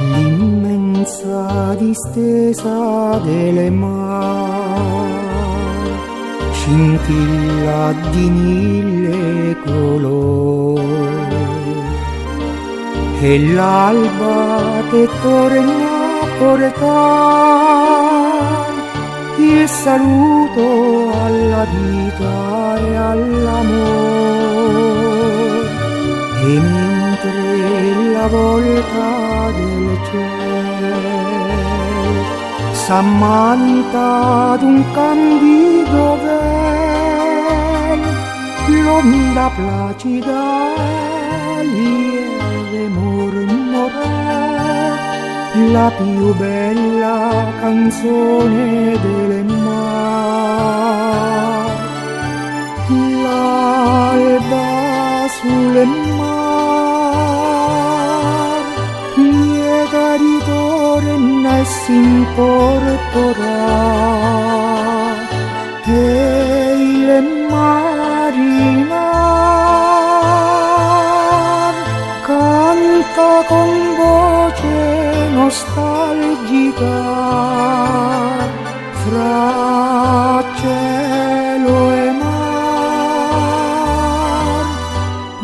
L'immensa distesa del mar scintilla di mille colori e l'alba che torna a portar il saluto alla vita e all'amor e mentre la volta del cielo s'ammanta d'un candido vel, l'onda placida lieve mormora la più bella canzone del mar. L'alba sul mar lieta ritorna e s'incorpora e il marinar canta con voce nostalgica fra cielo e mar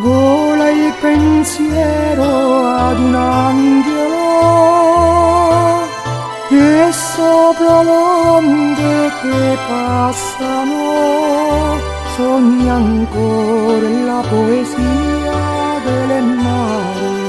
vola il pensiero ad un angelo e sopra l'onde che passano sogna ancora la poesia del mare.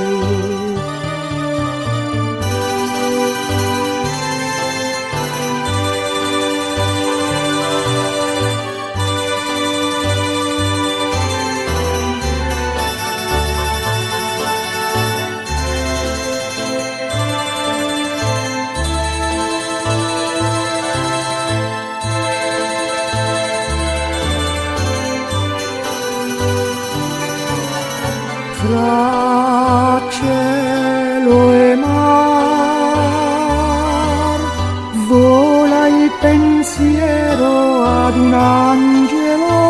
Fra cielo e mar vola il pensiero ad un angelo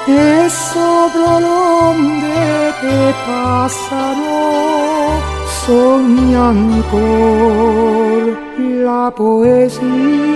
e sopra l'onde che passano sogna ancor la poesia.